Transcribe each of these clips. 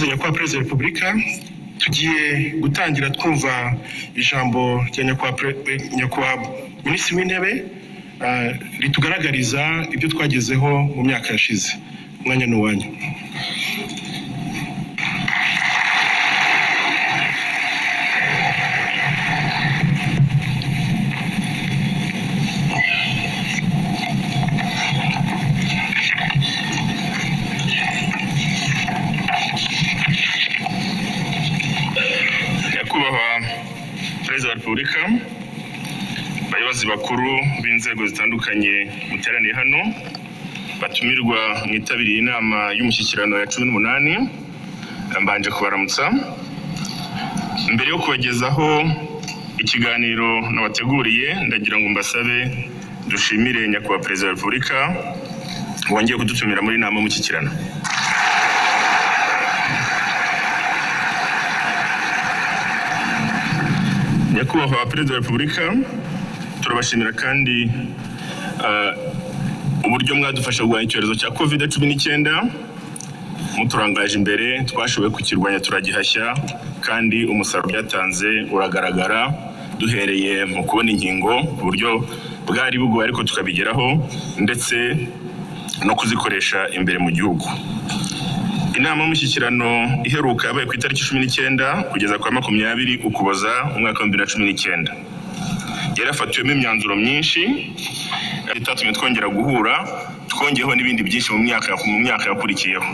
Murakoze, Nyakubahwa Perezida wa Repubulika. Tugiye gutangira twumva ijambo rya Nyakubahwa Minisitiri w'Intebe ritugaragariza ibyo twagezeho mu myaka yashize. Umwanya ni uwanyu. Nyakubahwa Perezida wa Repubulika, bayobozi bakuru b'inzego zitandukanye muteraniye hano, batumirwa mwitabiriye inama y'umushyikirano ya 18, mbanje kubaramutsa. Mbere yo kubagezaho ikiganiro nabateguriye, ndagira ngo mbasabe dushimire Nyakubahwa Perezida wa Repubulika wongeye kudutumira muri inama y'umushyikirano. Nyakubahwa Perezida wa Repubulika, turabashimira kandi uburyo mwadufasha kurwanya icyorezo cya COVID-19, muturangaje imbere twashoboye kukirwanya turagihashya, kandi umusaruro byatanze uragaragara, duhereye mu kubona inkingo ku buryo bwari bugoye ariko tukabigeraho, ndetse no kuzikoresha imbere mu gihugu. Inama y'umushyikirano iheruka yabaye ku itariki 19 kugeza ku ya 20 Ukuboza umwaka wa 2019. Yarafatiwemo imyanzuro myinshi itatumye twongera guhura, twongeyeho n'ibindi byinshi mu myaka yakurikiyeho.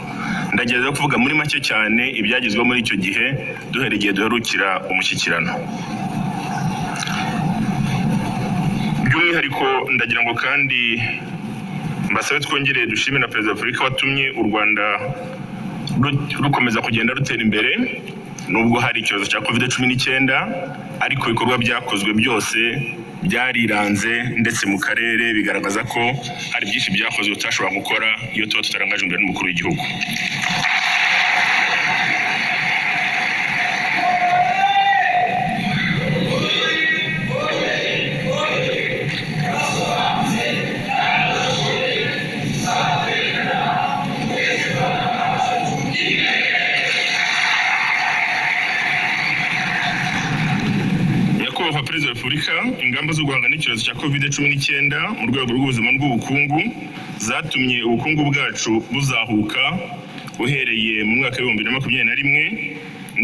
Ndagerageza kuvuga muri make cyane ibyagezweho muri icyo gihe, duhereye igihe duherukira umushyikirano. By'umwihariko ndagira ngo kandi mbasabe twongere dushime na Perezida wa Repubulika watumye u Rwanda rukomeza kugenda rutera imbere, nubwo hari icyorezo cya COVID-19, ariko ibikorwa byakozwe byose byariranze, ndetse mu karere bigaragaza ko hari byinshi byakozwe tutashobora gukora iyo tuba tutarangajwe imbere n'umukuru w'igihugu. Nyakubahwa Perezida wa Repubulika, ingamba zo guhangana n'icyorezo cya COVID-19 mu rwego rw'ubuzima n'ubw'ubukungu zatumye ubukungu bwacu buzahuka uhereye mu mwaka w'ibihumbi bibiri na makumyabiri na rimwe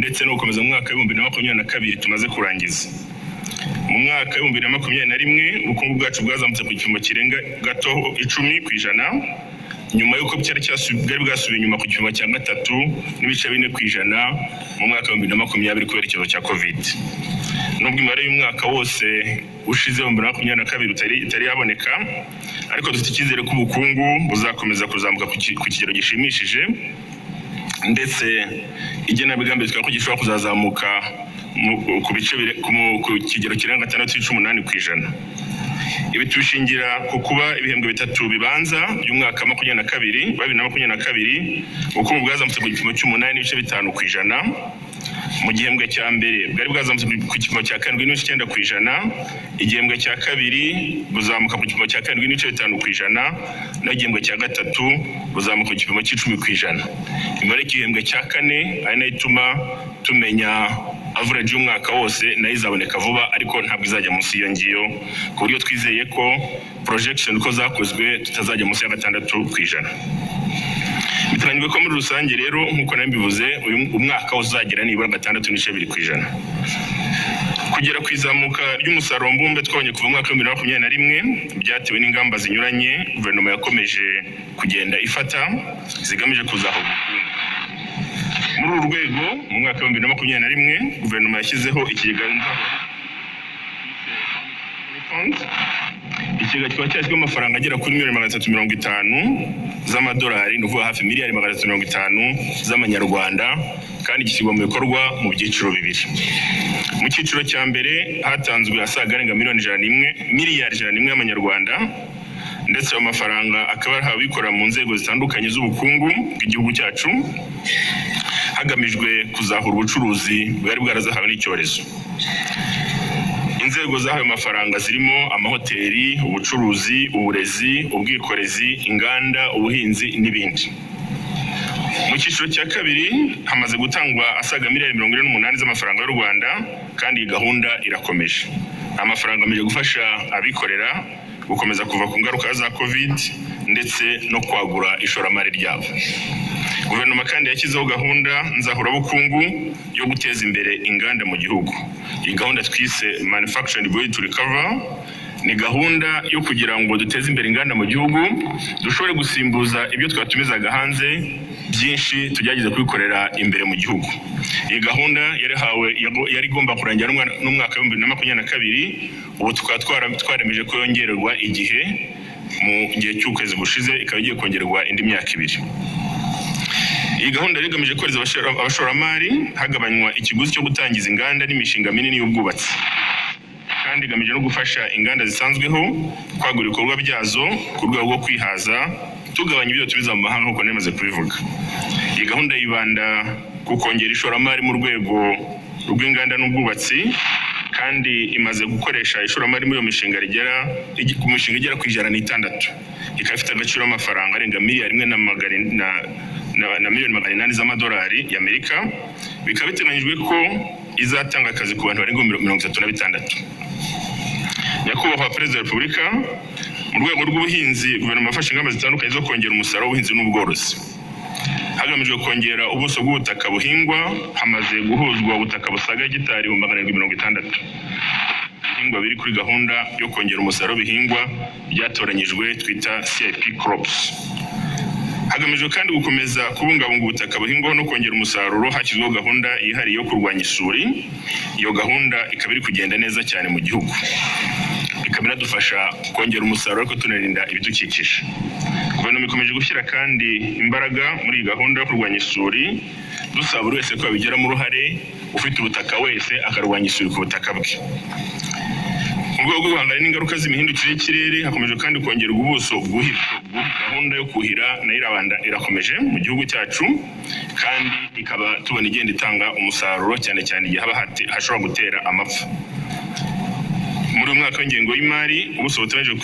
ndetse no gukomeza mu mwaka w'ibihumbi bibiri na makumyabiri na kabiri tumaze kurangiza. Mu mwaka w'ibihumbi bibiri na makumyabiri na rimwe ubukungu bwacu bwazamutse ku gipimo kirenga gato 10%, nyuma y'uko bwari bwasubiye inyuma ku gipimo cya 3.4% mu mwaka w'ibihumbi bibiri na makumyabiri kubera icyorezo cya Covid. Nubwo imibare y'umwaka wose ushize w'ibihumbi bibiri na makumyabiri na kabiri itari yaboneka, ariko dufite icyizere ko ubukungu buzakomeza kuzamuka ku kigero gishimishije, ndetse igenamigambi twifuza ko gishobora kuzazamuka ku kigero kirenga 6.8%. Ibi tubishingira ku kuba ibihembwe bitatu bibanza by'umwaka makumyabiri na kabiri, bibiri na makumyabiri na kabiri, ubukungu bwazamutse ku gipimo cy'umunani n'ibice bitanu ku ijana. Mu gihembwe cya mbere bwari bwazamutse ku gipimo cya 7.9%, igihembwe cya kabiri buzamuka ku gipimo cya 7.5%, naho igihembwe cya gatatu buzamuka ku gipimo cy'icumi ku ijana. Imibare y'igihembwe cya kane ari nayo ituma tumenya average y'umwaka wose, nayo izaboneka vuba, ariko ntabwo izajya munsi y'iyo ngiyo, ku buryo twizeye ko projection uko zakozwe tutazajya munsi ya 6%. Biteganyijwe ko muri rusange rero nk'uko nari mbivuze, uyu umwaka uzagira nibura 6.2%. Kugera ku izamuka ry'umusaruro mbumbe twabonye kuva mu mwaka w'ibihumbi bibiri na makumyabiri na rimwe byatewe n'ingamba zinyuranye guverinoma yakomeje kugenda ifata zigamije kuzahura ubukungu. Muri uru rwego mu mwaka w'ibihumbi bibiri na makumyabiri na rimwe guverinoma yashyizeho ikigega Fund. Ikigega kikaba cyashyizwemo amafaranga agera kuri miliyoni magana atatu mirongo itanu z'amadolari, ni ukuvuga hafi miliyari magana atatu mirongo itanu z'amanyarwanda, kandi gishyirwa mu bikorwa mu byiciro bibiri. Mu cyiciro cya mbere hatanzwe asaga arenga miliyoni ijana n'imwe, miliyari ijana n'imwe y'amanyarwanda, ndetse ayo mafaranga akaba yarahawe abikorera mu nzego zitandukanye z'ubukungu bw'igihugu cyacu, hagamijwe kuzahura ubucuruzi bwari bwarazahawe n'icyorezo. Inzego zahawe amafaranga zirimo amahoteli, ubucuruzi, uburezi, ubwikorezi, inganda, ubuhinzi n'ibindi. Mu cyiciro cya kabiri hamaze gutangwa asaga miliyari 48 z'amafaranga y'u Rwanda, kandi iyi gahunda irakomeje. Amafaranga agamije gufasha abikorera gukomeza kuva ku ngaruka za Covid ndetse no kwagura ishoramari ryabo. Guverinoma kandi yashyizeho gahunda nzahurabukungu yo guteza imbere inganda mu gihugu. Iyi gahunda twise Manufacturing Build to Recover ni gahunda yo kugira ngo duteze imbere inganda mu gihugu, dushobore gusimbuza ibyo twatumizaga hanze byinshi tugerageze kubikorera imbere mu gihugu. Iyi gahunda yari igomba kurangira n'umwaka wa 2022, ubu tukaba twaremeje ko yongererwa igihe mu gihe cy'ukwezi gushize, ikaba igiye kongererwa indi myaka 2. Iyi gahunda yari igamije korohereza abashoramari hagabanywa ikiguzi cyo gutangiza inganda n'imishinga minini y'ubwubatsi, kandi igamije no gufasha inganda zisanzweho kwagura ibikorwa byazo ku rwego rwo kwihaza, tugabanya ibyo dutumiza mu mahanga nk'uko nari kubivuga. Iyi gahunda yibanda ku kongera ishoramari mu rwego rw'inganda n'ubwubatsi, kandi imaze gukoresha ishoramari muri iyo mishinga rigera ku mishinga igera ku 106, ikaba ifite agaciro k'amafaranga arenga miliyari imwe na miliyoni 800 z'amadolari y'Amerika. Bikaba biteganyijwe ko izatanga akazi ku bantu barenga 36. Nyakubahwa Perezida wa Repubulika, mu rwego rw'ubuhinzi guverinoma yafashe ingamba zitandukanye zo kongera umusaruro w'ubuhinzi n'ubworozi, hagamijwe kongera ubuso bw'ubutaka buhingwa. Hamaze guhuzwa ubutaka busaga hegitari 760,000. Ibihingwa biri kuri gahunda yo kongera umusaruro w'ibihingwa byatoranyijwe twita CIP crops. Hagamijwe kandi gukomeza kubungabunga ubutaka buhingwaho no kongera umusaruro, hashyizweho gahunda yihariye yo kurwanya isuri. Iyo gahunda ikaba iri kugenda neza cyane mu gihugu, ikaba inadufasha kongera umusaruro ariko tunarinda ibidukikije. Guverinoma ikomeje gushyira kandi imbaraga muri iyi gahunda yo kurwanya isuri, dusaba buri wese ko yabigiramo uruhare, ufite ubutaka wese akarwanya isuri ku butaka bwe. Mu rwego rwo guhangana n'ingaruka z'imihindukire y'ikirere, hakomeje kandi kongerwa ubuso bwuhira. Gahunda yo kuhira nayo irabanda irakomeje mu gihugu cyacu, kandi ikaba tubona igenda itanga umusaruro, cyane cyane igihe haba hashobora gutera amapfa. Muri uyu mwaka w'ingengo y'imari, ubuso buteganyijwe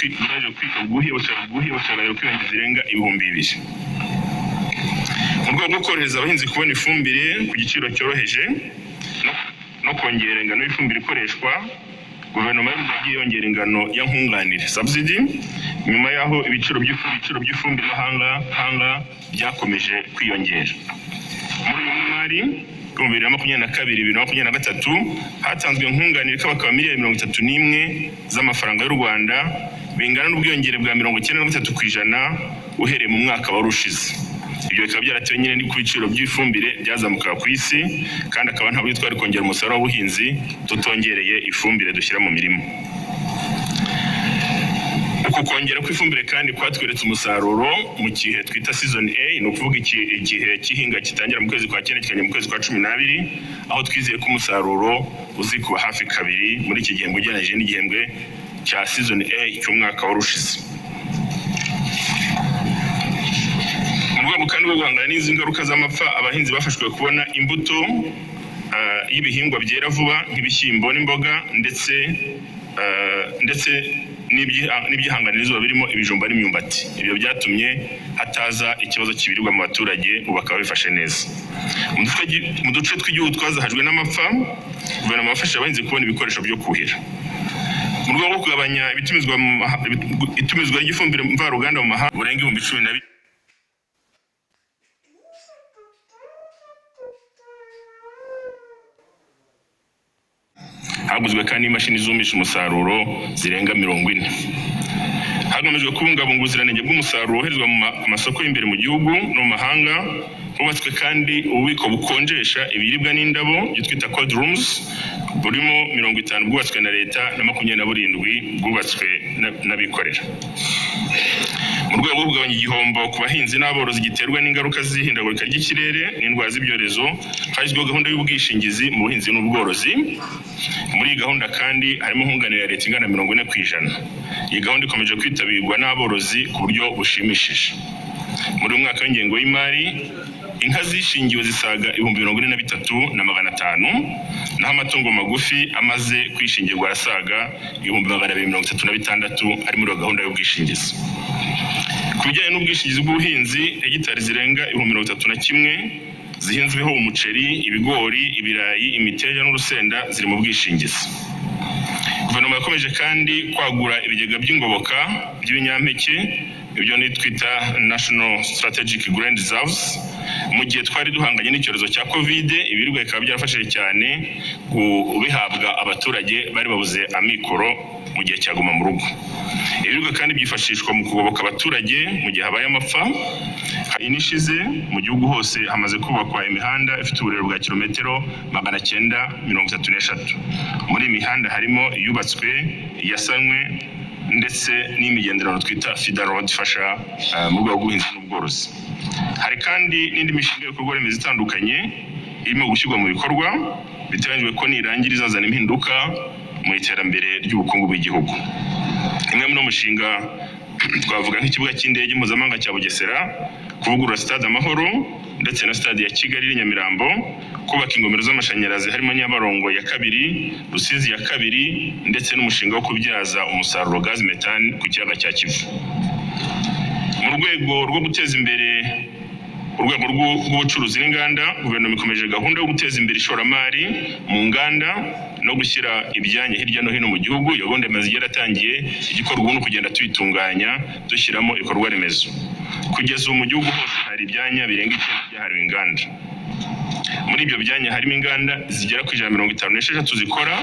bwuhiye bushobora kwiyongeza zirenga 2000. Mu rwego rwo korohereza abahinzi kubona ifumbire ku giciro cyoroheje no kongera ingano y'ifumbire ikoreshwa, guverinoma y'u Rwanda yagiye yongera ingano ya nkunganire subsidy, nyuma y'aho ibiciro by'ifumbire mahanga byakomeje kwiyongera. Muri uyu mwari 2022 2023 hatanzwe nkunganire ikabakaba miliyari 31 z'amafaranga y'u Rwanda, bingana n'ubwiyongere bwa 93% uhereye mu mwaka wari ushize. Ibyo bikaba byaratewe nyine ku biciro by'ifumbire byazamukaga ku isi, kandi akaba nta buryo twari kongera umusaruro w'ubuhinzi tutongereye ifumbire dushyira mu mirima. Uku kongera kw'ifumbire kandi kwatweretse umusaruro mu gihe twita season A, ni ukuvuga igihe cy'ihinga gitangira mu kwezi kwa 9 kikagera mu kwezi kwa 12, aho twizeye ko umusaruro uzikuba hafi kabiri muri iki gihembwe ugereranyije n'igihembwe cya season A cy'umwaka wari ushize. Mu rwego kandi rwo guhangana n'izi ngaruka z'amapfa, abahinzi bafashwe kubona imbuto y'ibihingwa byera vuba nk'ibishyimbo n'imboga, ndetse n'ibyihanganira izuba birimo ibijumba n'imyumbati. Ibyo byatumye hataza ikibazo cy'ibiribwa mu baturage, ubu bakaba bifashe neza. Mu duce tw'igihugu twazahajwe n'amapfa, guverinoma yafashije abahinzi kubona ibikoresho byo kuhira. Mu rwego rwo kugabanya itumizwa ry'ifumbire mvaruganda mu mahanga burenga 12,000. Haguzwe kandi imashini zumisha umusaruro zirenga 40. Hagamijwe kubungabunga ubuziranenge bw'umusaruro woherezwa mu masoko y'imbere mu gihugu no mu mahanga. Hubatswe kandi ububiko bukonjesha ibiribwa n'indabo, ibyo twita cold rooms, burimo 50 bwubatswe na leta na 27 bwubatswe n'abikorera. Mu rwego rwo kugabanya igihombo ku bahinzi n'aborozi giterwa n'ingaruka z'ihindagurika ry'ikirere n'indwara z'ibyorezo, hashyizweho gahunda y'ubwishingizi mu buhinzi n'ubworozi. Muri iyi gahunda kandi harimo nkunganire ya leta ingana 40%. Iyi gahunda ikomeje kwitabirwa n'aborozi ku buryo bushimishije. Muri uyu mwaka w'ingengo y'imari, inka zishingiwe zisaga 43,500, naho amatungo magufi amaze kwishingirwa arasaga 236,000 ari muri gahunda y'ubwishingizi. Ku bijyanye n'ubwishingizi bw'ubuhinzi, hegitari zirenga 31,000 zihinzweho umuceri, ibigori, ibirayi, imiteja n'urusenda ziri mu bwishingizi. Guverinoma yakomeje kandi kwagura ibigega by'ingoboka by'ibinyampeke, ibyo ni twita National Strategic Grain Reserves. Mu gihe twari duhanganye n'icyorezo cya Covid, ibiribwa bikaba byarafashije cyane kubihabwa abaturage bari babuze amikoro mu gihe cya guma mu rugo. Ibiribwa kandi byifashishwa mu kugoboka abaturage mu gihe habaye amapfa. Inishize mu gihugu hose hamaze kubakwa imihanda ifite uburebure bwa kilometero 933. Muri iyi mihanda harimo iyubatswe, iyasanwe ndetse n'imigenderano twita feeder road ifasha mu rwego rw'ubuhinzi n'ubworozi. Hari kandi n'indi mishinga y'ibikorwa remezo itandukanye irimo gushyirwa mu bikorwa, biteganyijwe ko nirangira izazana impinduka mu iterambere ry'ubukungu bw'igihugu. Imwe muri uwo mushinga twavuga nk'ikibuga cy'indege mpuzamahanga cya Bugesera, kuvugurura Stade Amahoro ndetse na Stade ya Kigali iri Nyamirambo, kubaka ingomero z'amashanyarazi harimo Nyabarongo ya kabiri, Rusizi ya kabiri, ndetse n'umushinga wo kubyaza umusaruro gaz methane ku kiyaga cya Kivu. Mu rwego rwo guteza imbere urwego rw'ubucuruzi n'inganda, guverinoma ikomeje gahunda yo guteza imbere ishoramari mu nganda no gushyira ibyanya hirya no hino mu gihugu. Iyo gahunda imaze igihe yaratangiye, igikorwa ubu ni ukugenda tuyitunganya dushyiramo ibikorwa remezo. Kugeza ubu mu gihugu hose hari ibyanya birenga 9 byahariwe inganda. Muri ibyo byanya harimo inganda zigera ku 156 zikora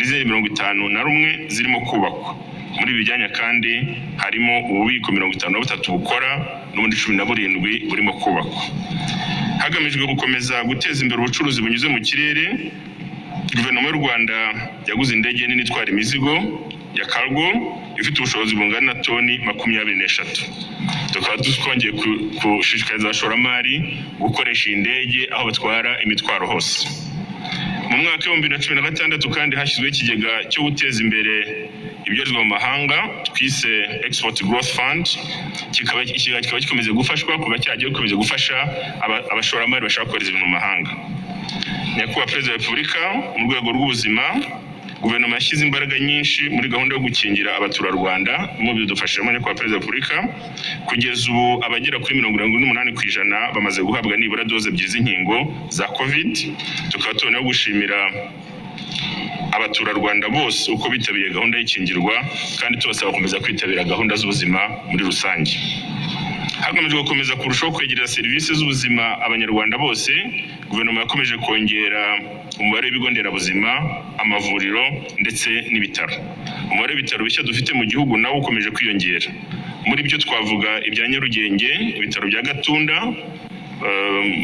n'izindi 51 zirimo kubakwa. Muri ibi byanya kandi harimo ububiko 53 bukora n'ubundi 17 burimo kubakwa. Hagamijwe gukomeza guteza imbere ubucuruzi bunyuze mu kirere, guverinoma y'u Rwanda yaguze indege nini itwara imizigo ya cargo ifite ubushobozi bungana na toni 23. Tukaba twongeye gushishikariza abashoramari gukoresha iyi ndege aho batwara imitwaro hose. Mu mwaka wa 2016 kandi hashyizweho ikigega cyo guteza imbere ibyoherezwa mu mahanga twise Export Growth Fund, kikaba ikigega kikaba gikomeza gufashwa kuva cyagiye gikomeza gufasha abashoramari bashaka kohereza ibintu mu mahanga. Nyakubahwa Perezida wa Repubulika, mu rwego rw'ubuzima, guverinoma yashyize imbaraga nyinshi muri gahunda yo gukingira abaturarwanda, mu bidufashamo Nyakubahwa Perezida wa Repubulika. Kugeza ubu abagera kuri 78% bamaze guhabwa nibura doze 2 z'inkingo za Covid. Tukaba tuboneyeho gushimira abaturarwanda bose uko bitabiriye gahunda y'ikingirwa, kandi tubasaba gukomeza kwitabira gahunda z'ubuzima muri rusange. Hagamijwe gukomeza kurushaho kwegereza serivisi z'ubuzima abanyarwanda bose, guverinoma yakomeje kongera umubare w'ibigo nderabuzima, amavuriro ndetse n'ibitaro. Umubare w'ibitaro bishya dufite mu gihugu nawo ukomeje kwiyongera. Muri byo twavuga ibya Nyarugenge, ibitaro bya Gatunda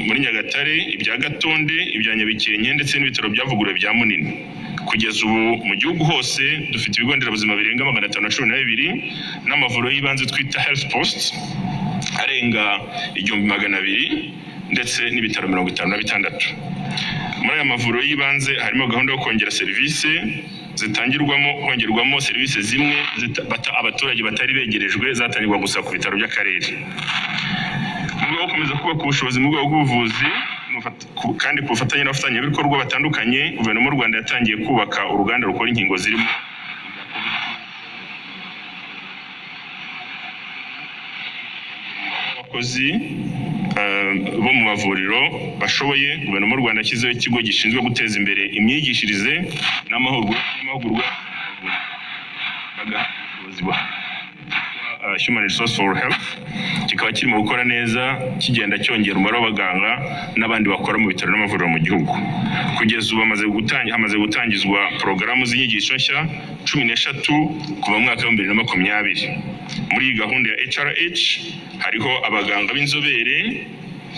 muri Nyagatare, ibya Gatonde, ibya Nyabikenke ndetse n'ibitaro byavuguruwe bya Munini. Kugeza ubu mu gihugu hose dufite ibigo nderabuzima birenga 512 n'amavuriro y'ibanze twita health post arenga 1200 ndetse n'ibitaro 56. Muri aya mavuriro y'ibanze harimo gahunda yo kongera serivisi zitangirwamo, kongerwamo serivisi zimwe abaturage batari begerejwe zatangirwa gusa ku bitaro by'akarere. Mu rwego rwo gukomeza kubaka ubushobozi mu rwego rw'ubuvuzi kandi ku bufatanye n'abafatanyabikorwa batandukanye, guverinoma y'u Rwanda yatangiye kubaka uruganda rukora inkingo zirimo abakozi bo mu mavuriro bashoboye. Guverinoma y'u Rwanda yashyizeho ikigo gishinzwe guteza imbere imyigishirize n'amahugurwa Human Resource for Health, kikaba kirimo gukora neza, kigenda cyongera umubare w'abaganga n'abandi bakora mu bitaro n'amavuriro mu gihugu. Kugeza ubu hamaze gutangizwa porogaramu z'inyigisho nshya 13 kuva mu mwaka wa 2020. Muri iyi gahunda ya HRH hariho abaganga b'inzobere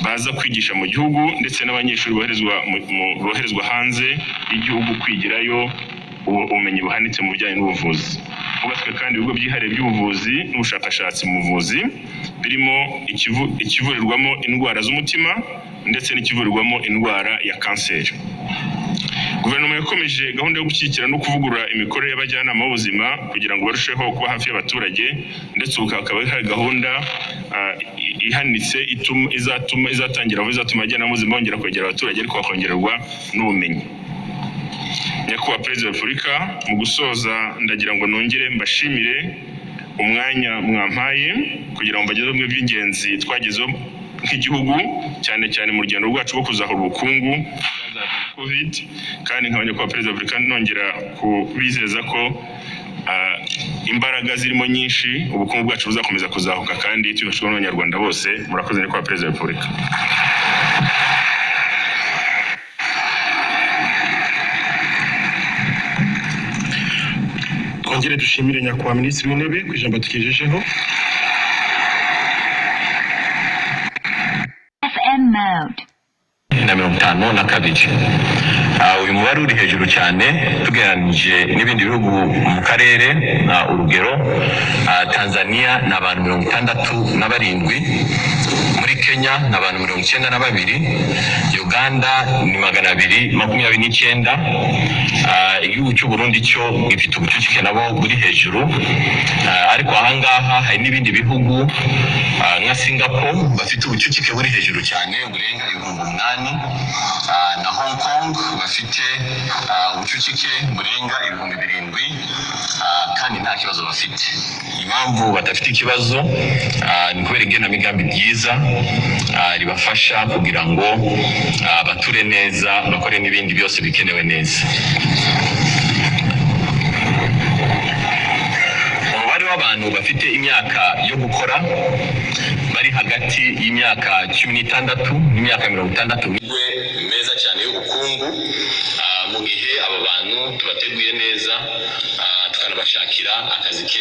baza kwigisha mu gihugu ndetse n'abanyeshuri boherezwa hanze y'igihugu kwigirayo ubumenyi buhanitse mu bijyanye n'ubuvuzi. Hubatswe kandi ibigo byihariye by'ubuvuzi n'ubushakashatsi mu buvuzi, birimo ikivurirwamo indwara z'umutima ndetse n'ikivurirwamo indwara ya kanseri. Guverinoma yakomeje gahunda yo gushyigikira no kuvugurura imikorere y'abajyanama b'ubuzima kugira ngo barusheho kuba hafi y'abaturage, ndetse ubu hakaba hari gahunda ihanitse izatuma izatangira vuba, izatuma abajyanama b'ubuzima bongera kwegera abaturage ariko bakongererwa n'ubumenyi. Nyakubahwa Perezida wa Repubulika, mu gusoza ndagira ngo nongere mbashimire umwanya mwampaye kugira ngo mbagezeho bimwe by'ingenzi twagezeho nk'igihugu, cyane cyane mu rugendo rwacu rwo kuzahura ubukungu COVID, kandi nkaba Nyakubahwa Perezida wa Repubulika nongera kubizeza ko imbaraga zirimo nyinshi, ubukungu bwacu buzakomeza kuzahuka kandi tubifashijwemo n'Abanyarwanda bose. Murakoze, Nyakubahwa Perezida wa Repubulika. Twongere dushimire Nyakubahwa Minisitiri w'Intebe ku ijambo tugejejeho. FM mode. Na 52. Uyu mubare uri hejuru cyane tugereranyije n'ibindi bihugu mu karere. Urugero, Tanzania ni abantu 67, muri Kenya ni abantu 92, Uganda ni 229. Igihugu cy'u Burundi cyo gifite ubucucike nabo buri hejuru. Ariko ahangaha hari n'ibindi bihugu nka Singapore bafite ubucucike buri hejuru cyane burenga 8000, na Hong Kong bafite ubucucike burenga 7000, kandi nta kibazo bafite. Impamvu badafite ikibazo ni kubera igenamigambi ryiza ribafasha kugira ngo bature neza, bakore n'ibindi byose bikenewe neza. Umubare w'abantu bafite imyaka yo gukora bari hagati y'imyaka 16 n'imyaka 60 meza cyane y'ubukungu, mu gihe abo bantu tubateguye neza, tukanabashakira akazi keza.